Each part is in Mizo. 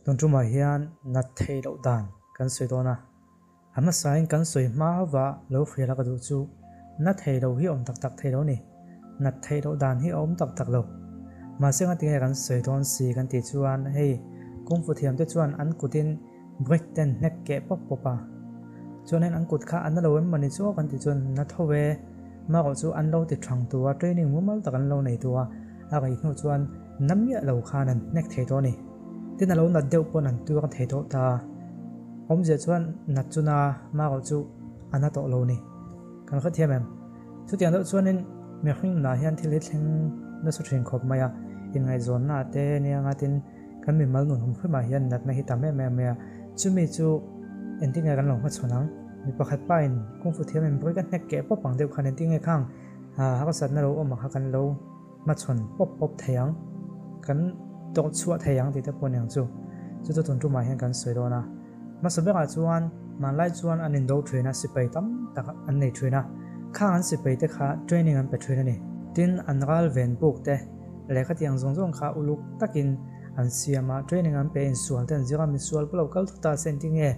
Tun tumah hian nat theih loh dan kan sawi dawn a, a hmasain kan sawi hma hauva lo hrial a ka duh chu na thei lo hi awm tak tak thei lo ni. Nat theih loh dan hi a awm tak tak lo. Mahse ngatinge kan sawi dawn si kan tih chuan hei kungfu thiamte chuan an kutin brick ten hnek keh pawp pawp a, chuanin an kut kha a na lo em mawni chu aw kan tih chuan na tho e, marawh chu an lo ti thang tu a, training mumal tak an lo nei tu a, a rei hnu chuan na miah lo khan an hnek thei tawh a ni. Tin a lo nat deuh pawn an tuar thei tawh ta. Awmzia chuan nat chu na, marawh chu a na tawh lo ni. Kan hrethiam em? Chutiang deuh chuanin mihring nunah hian thil hi thleng nasa thin khawp mai a, inngaihzawnna te nia ngatin kan mimal nun hum hrimah hian natna hi tam em em mai a, chumi chu engtin nge kan lo hmachhawn ang? Mi pakhat pa in kungfu thiam in bawih ka hnek keh pawp ang deuh khan engtin nge khang harsatna lo awm ang kha kan lo hmachhawn pawp pawp thei ang, kan tawrh chhuah thei ang tih te pawh a ni ang chu. Chu chu tun tumah hian kan sawi dawn a. Hmasa berah chuan hmanlai chuan an indo thin a, sipai tam tak an nei thin a. Khang an sipai te kha training an pe thin a ni. Tin, an ral ven buk te lehkha tiang zawng zawng kha uluk takin an siam a, training an pe insual te an zir a, misual pawh lo kal thut ta se engtin nge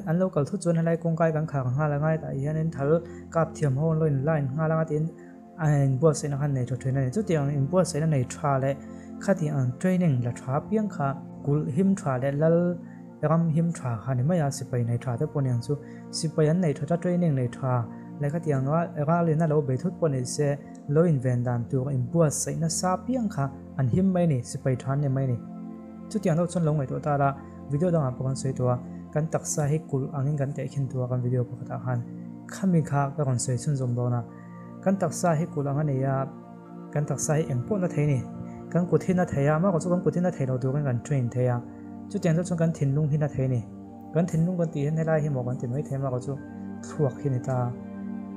an lo kal thut chuan helai kawngkai kan khar nghal angai tah hianin thal kap thiam ho an lo in line nghal anga tiin A inbuatsaihna khan nei tha thin a ni. Chutiang inbuatsaihna nei tha leh khatiang ang training la tha apiang kha kulh him tha leh lal ram him tha kha ni mai a, sipai nei tha te pawh ni ang chu. Sipai an nei that a, training nei tha leh khatiang ralin a lo bei thut pawh ni se, lo inven dan tur inbuatsaihna sa apiang kha an him mai a ni, sipai tha an ni mai a ni. Chutiang deuh chuan lo ngaihtuah ta la, video dangah pawh kan sawi tawh a, kan taksa hi kulh angin kan tehkhin tur a kan video pakhatah khan khami kha ka rawn sawi chhunzawm dawn a. Kan taksa hi kulh ang a nei a, kan taksa hi eng pawh na thei a ni. Kan kut hi na thei a, amaherawhchu kan kut hi na thei lo turin kan train thei a. Chutiang chu chuan kan thinlung hi na thei a ni. Kan thinlung kan tih hian helai hi maw kan ti mai thei amaherawhchu thluak hi a ni ta.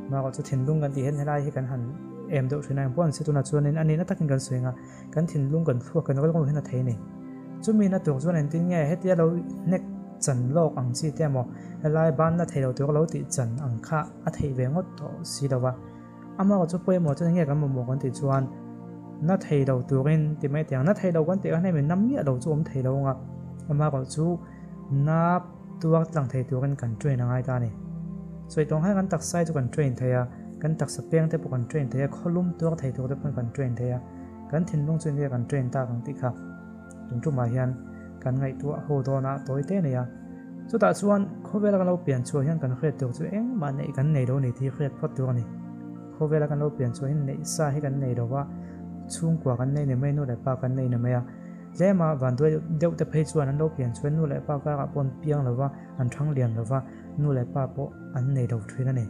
Amaherawhchu thinlung kan tih hian helai hi kan han em deuh thin a, engpawh an si tunah chuanin a nihna takin kan sawi ang a, kan thinlung kan thluak kan rilru hi na thei a ni. Chumi na tur chuan engtin nge hetia lo hnek chan lawk ang chi te emaw helai banna thei lo tur lo tih chan ang kha a theih ve ngawt tawh si lo va. Amaherawh chu pawimawh chuan enge kan mamawh kan tih chuan na thei lo turin ti mai teh ang. Na thei lo kan tih khan hei min na miah lo chu awm thei lo ang a, amaherawh chu na tuar tlang thei turin kan train a ngai ta a ni. Sawi tawng hian kan taksa hi chu kan train thei a, kan taksa peng te pawh kan train thei a, khawlum tuar thei tur te pawhin kan train thei a, kan thinlung chu enge kan train tak ang tih kha tun tumah hian kan ngaihtuah haw dawn a tawi te a nei a. Chutah chuan khawvela kan lo pian chhuah hian kan hriat tur chu engmah neih kan nei lo a ni tih hi hriat phawt tur a ni. Khawvela kan lo pian chhuah hian neih sa hi kan nei lo va, chhungkua kan nei ni mai, nu leh pa kan nei ni mai a. Tlema vanduai deuh te phei chuan an lo pian chhuah hian nu leh pa karah pawh an piang lo va, an thang lian lo va, nu leh pa pawh an nei lo thin a ni.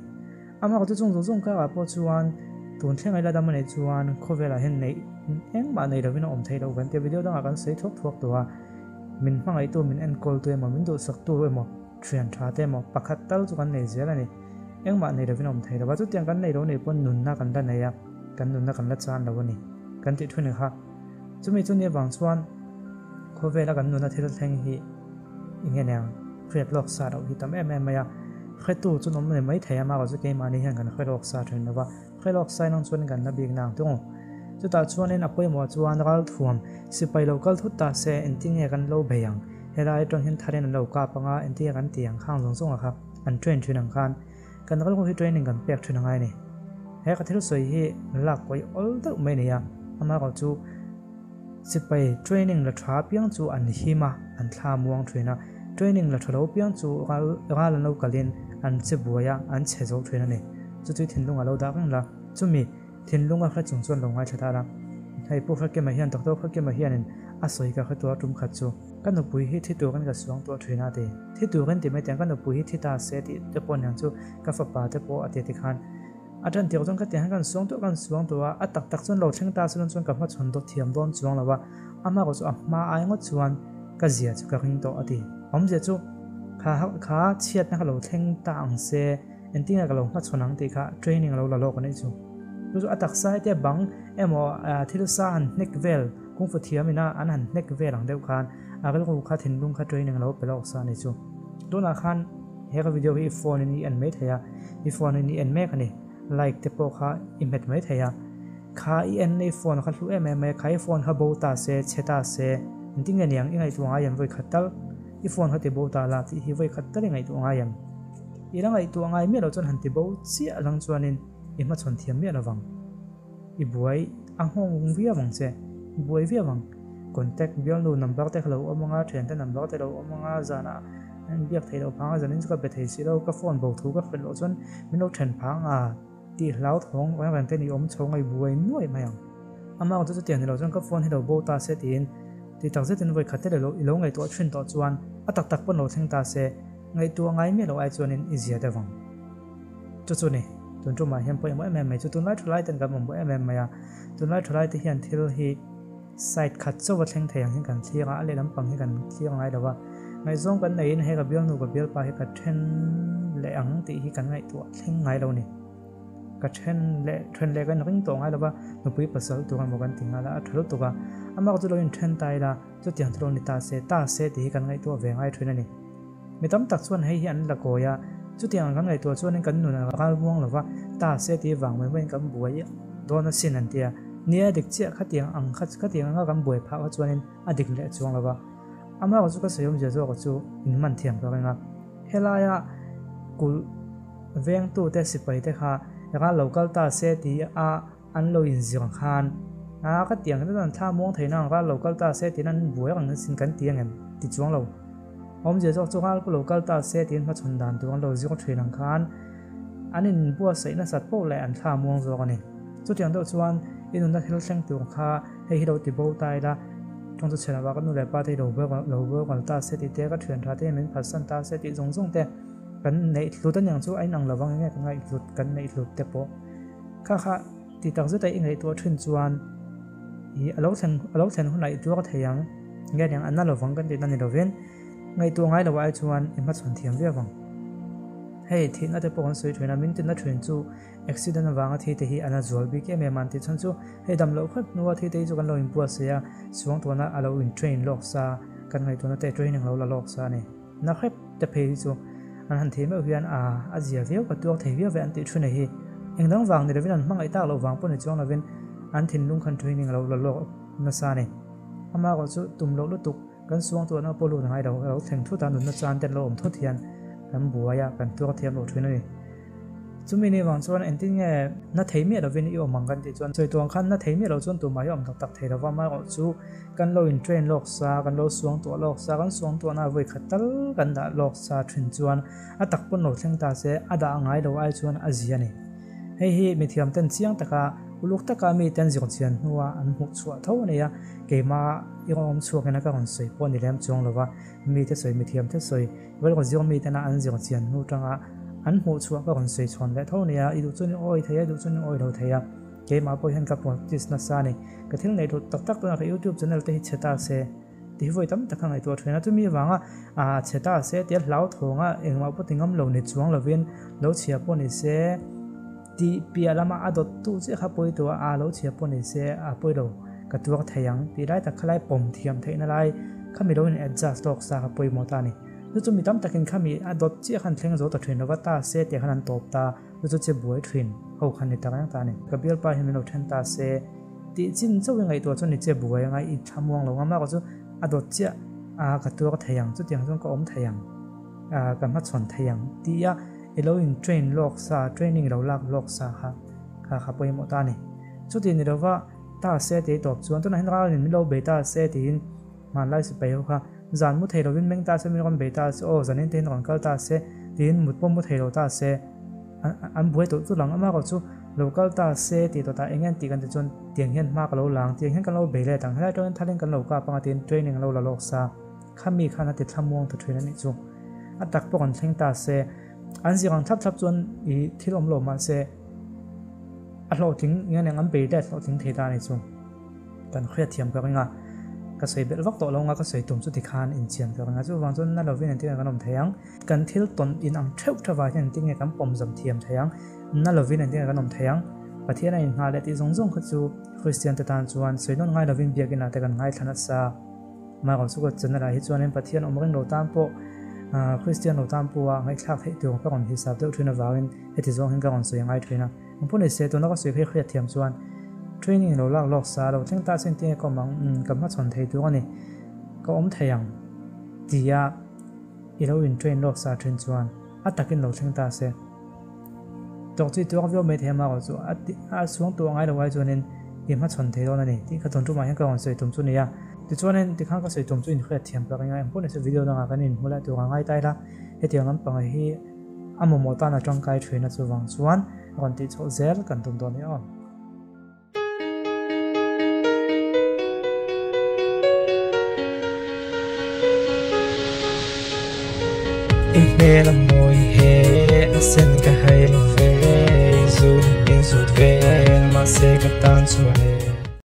Amah chu chung zawng zawng karah pawh chuan tun thleng aila dam a neih chuan khawvelah hian neih engmah nei lovin a awm theih loh kan tia video dangah kan sawi thuak thuak tawh a, min hmangaihtu min enkawltu emaw min duhsaktu emaw thian tha te emaw pakhat tal chu kan nei zel a ni. Engmah nei lovin a awm thei lo va, chutiang kan nei lo nih pawn nunna kan la nei a, kan nunna kan la chan lo a ni kan tih thu ni kha. Chumi chu ni avang chuan khawvela kan nunna thil thleng hi eng nge hriat lawk sa loh hi tam em em mai a, hretu chu an awm leh mai thei a, amaherawh chu keimahni hian kan hre lawk sa thin lo va, hre lawk sa in ang chuan kan la bik nang tung. Chutah chuanin a pawimawh chuan ralthuam sipai lo kal thut ta se engtin nge kan lo bei ang, helai atang hian tharin an lo kap ang a, engtin nge kan ti ang khang zawng zawng a kha an train thin ang khan kan rilru hi training kan pek thin angai a ni. He ka thil sawi hi lak pawih awl deuh mai a ni a, amaherawh chu Sipai training la tha piang chu an him a, an thla muang thin a. Training la tha lo piang chu ral ral an lo kalin an che buai a, an chhe zo thin a ni. Chu chu thinlung a lo dah reng la. Chumi thinlung a hre chung chuan lo ngaithla ta la. Hei Pu Hrekima hian Doctor Hrekima hianin a sawi ka hre tua tum khat chu ka nupui hi thi turin ka suang tuah thin a ti. Thi turin ti mai teh ang ka nupui hi thi ta se tih te pawh niang chu ka fapa te pawh a ti a ti khan A ṭan tirh chuan ka tiang hian kan suang tawh kan suang tawh a, a tak tak chuan lo thleng ta chuan chuan ka hmachhawn dawt thiam dawn chuang lo a, amaherawh chu a hma ai ngawt chuan ka zia chu ka ring tawh a ti. Awmzia chu kha kha chhiatna kha lo thleng ta ang se, engtin nge ka lo hmachhawn ang tih kha training a lo la lawk a nih chu. Chu chu a taksa hetia bang emaw thil sa han hnek vel kungfu thiam ina an han hnek vel ang deuh khan a rilru kha thinlung kha training a lo pe lawk sa a nih chu. Tunah khan he ka video hi i phone in i en mai thei a, i phone in i en mek a ni, like te pawh kha i hmet mai thei a, kha i en na i phone kha hlu em em mai a, kha i phone kha bo ta se, chhe ta se, Engtin nge niang i ngaihtuah ngai em vawikhat tal? I phone kha ti bo ta la tih hi vawikhat tal i ngaihtuah ngai em? I la ngaihtuah ngai miah lo chuan han ti bo chiah lang chuanin i hmachhawn thiam miah lovang. I buai a nghawng viau ang che, i buai viau ang. Contact bialnu number te kha lo awm anga, thiante number te lo awm anga, zanah an biak theih loh phang a, zanin chu ka be thei si lo, ka phone bo thu ka hrilh loh chuan min lo then phang a tih hlauthawng reng reng te ni awm chho ngaih buai nuai mai ang. Amah chu chutiang ni lo chuan ka phone hi lo bo ta se tiin ti tak zetin vawi khat te leh i lo ngaihtuah thin tawh chuan a tak tak pawn lo thleng ta se, ngaihtuah ngai miah loh ai chuanin i zia deuh ang. Chu chu ni, tun tumah hian pawimawh em em mai chu tunlai thalai ten kan mamawh em em mai a, tunlai thalai te hian thil hi side khat chauh a thleng thei ang hian kan thlir a, a lehlam pang hi kan thlir ngai lo a, ngaihzawng kan neiin hei ka bialnu ka bialpa hi ka then leh ang tih hi kan ngaihtuah thleng ngai lo ni. Ka then leh then leh kan ring tawh ngai lo va, nupui pasal tur emaw kan ti nghal a, a tha lutuk a, amah chu lo inthen ta ila chutiang chu lo ni ta se, ta se tih hi kan ngaihtuah ve ngai thin a ni. Mi tam tak chuan hei hi an la kawi a, chutiang ang kan ngaihtuah chuanin kan nun a ral muang lo va, ta se tih vang mai maiin kan buai dawn asin an ti a. Nia dik chiah khatiang ang kha khatiang anga kan buai phah kha chuanin a dik leh chuang lo va. Amah chu ka sawi awmzia zawkah chu in hman thiam ka ring a. Helaia kulh vengtute sipaite kha ral lo kal ta se tih a an lo inzir khan a ka tiang hian an thla muang thei nang ral lo kal ta se tiin an buai reng asin kan ti angem ti chuang lo. Awmzia zawk chu ral pawh lo kal ta se tiin hmachhawn dan tur an lo zir thin ang khan an inbuatsaih nasat poh leh an thla muang zawk a ni. Chutiang deuh chuan i nunna thil thleng tur kha hei hi lo ti bo ta ila tawng chu chhe lova ka nu leh pa te hi lo lo boral ta se tih te ka thian tha te min phatsan ta se tih zawng zawng te kan neih hlut aniang chu a inang lovang enge ka ngaihhlut kan neih hlut te pawh. Kha kha ti tak zeta i ngaihtuah thin chuan i a lo thlen a lo thlen hunah i tuar thei ang nge niang a na lovang kan tihna ni lovin ngaihtuah ngai lo ai chuan i hmachhawn thiam viau ang. Hei thihna te pawh kan sawi thin a, min tina thin chu accident avanga thi te hi a na zual bik em em a an tih chhan chu hei dam loh khat hnua thi te hi chu kan lo inbuatsaih a, suangtuahna a lo in train lawk sa kan ngaihtuahna te training lo la lawk sa a ni. Na hrep te phei hi chu an han thei meuh hian a a zia viau ka tuar thei viau ve an tih thu nei hi. Eng dang vang ni lovin an hmangaih tak loh vang pawh ni chuang lovin an thinlung khan training a lo la lawk nasa a ni. Amah erawh chu tum loh lutuk kan suang tuahna pawh lut ngai lo a lo thleng thut a nunna chan te an lo awm thut hian kan buai a kan tuar thiam loh thin a ni. Chumi ni vang chuan engtin nge na thei miah lovin i awm ang kan tih chuan sawi tuang khan na thei miah lo chuan tumah hi awm tak tak thei lova amaherawh chu kan lo in train lawk sa, kan lo suang tuah lawk sa, kan suang tuahna vawi khat tal kan dah lawk sa thin chuan a tak pawn lo thleng ta se a dah ngai lo ai chuan a zia a ni. Hei hi mithiam ten chiang taka uluk taka mi ten zir chian hnua an hmuh chhuah tho a nei a, keimah i rawn awm chhuak in a ka rawn sawi pawh ni lem chuang lova mite sawi mithiam te sawi Vel zir mi tena an zir chian hnu tanga an hmuh chhuah ka rawn sawi chhawn leh tho nia, i duh chuan i awi thei a, i duh chuan i awi lo thei a, keimah pawh hian ka practice nasa a ni. Ka thil neih hlut tak tak tunah ka YouTube channel te hi chhe ta se tih hi vawi tam tak ka ngaihtuah thin a, chumi avanga ah chhe ta se tia hlauthawng a engmah pawh ti ngam lo ni chuang lovin lo chhia pawh ni se tih piah lama a dawt tu chiah kha pawi tawh a, ah lo chhia pawh ni se a pawi lo ka tuar thei ang tih lai tak kha lai pawm thiam theihna lai kha mi lo in adjust tawk sa kha pawimawh ta a ni. Chu chu mi tam takin kha mi a dawt chiah khan thleng zo ta thin lova ta se tih khan an tawp ta, chu chu che buai thin ho khan ni ta reng ta a ni. Ka bialpa hian min lo then ta se tih chin chauh i ngaihtuah chuan i che buai anga i thlamuang lo ngam a, chu a dawt chiah a ka tuar thei ang chutiang chuan ka awm thei ang a ka hmachhawn thei ang tih a i lo in train lawk sa training i lo lak lawk sa kha kha kha pawimawh ta a ni. Chuti ni lova ta se tih tawp chuan tunah hian ralin min lo bei ta se tiin Hmanlai sipai ho kha zan mu thei lovin meng ta se, min rawn bei ta se, aw zanin te hian rawn kal ta se tiin mut pawh mu thei lo ta se, an buai tawh chu lang ama erawh chu lo kal ta se tih tawh ta eng nge tih kan ti chuan tiang hian hma ka lo la ang, tiang hian kan lo bei let ang, helai atangin thalin kan lo kap anga tiin training lo la lawk sa, khami khan a ti thlamuang ta thin a nih chu. A tak pawh kan thleng ta se, an zir ang thlap thlap chuan i thil awm lo mahse a hlawhtling nge eng an bei let hlawhtling thei ta a nih chu. Kan hriat thiam ka ring a, ka sawi belh vak tawh lo anga ka sawi tum chu tikhan inchian ka ring a, chuvang chuan na lovin engtin nge kan awm thei ang, kan thil tawn in ang theuh theuh ah hian engtin nge kan pawm zawm thiam thei ang, na lovin engtin nge kan awm thei ang, Pathian a inngah leh tih zawng zawng kha chu Kristian te tan chuan sawi nawn ngai lovin biakinn ah te kan ngaithla nasa. Mahrawh chu ka channel ah hi chuanin Pathian awm reng lo tan pawh Kristian lo tan pawha ngaihthlak theih tur ka rawn hisap deuh thin avangin heti zawng hian ka rawn sawi ngai thin a. Engpawh ni se tuna ka sawi phei hriat thiam chuan training lo lak lawk sa lo thleng ta sin tinge ka awm ang umm ka hmachhawn thei tur a ni. ka awm thei ang tia i lo in train lawk sa thin chuan a takin lo thleng ta se. Tawk chi tuak viau mai thei a marawh chu a a suang tuah ngai lo ai chuanin i hmachhawn thei dawn a ni tih kha tawn tumah hian ka rawn sawi tum chu a ni a. Tichuanin tikhan ka sawi tum chu inhriat thiam ka ring a, engpawh nise video dangah kan inhmu leh tur a ngai ta ila hetiang lampang hi a mamawh tan a tangkai thin a chuvang chuan rawn tih chhoh zel kan tum dawn a ni aw. I hmel a mawi he a sen ka hai lo ve, zut in zut vel mahse ka tan chuan.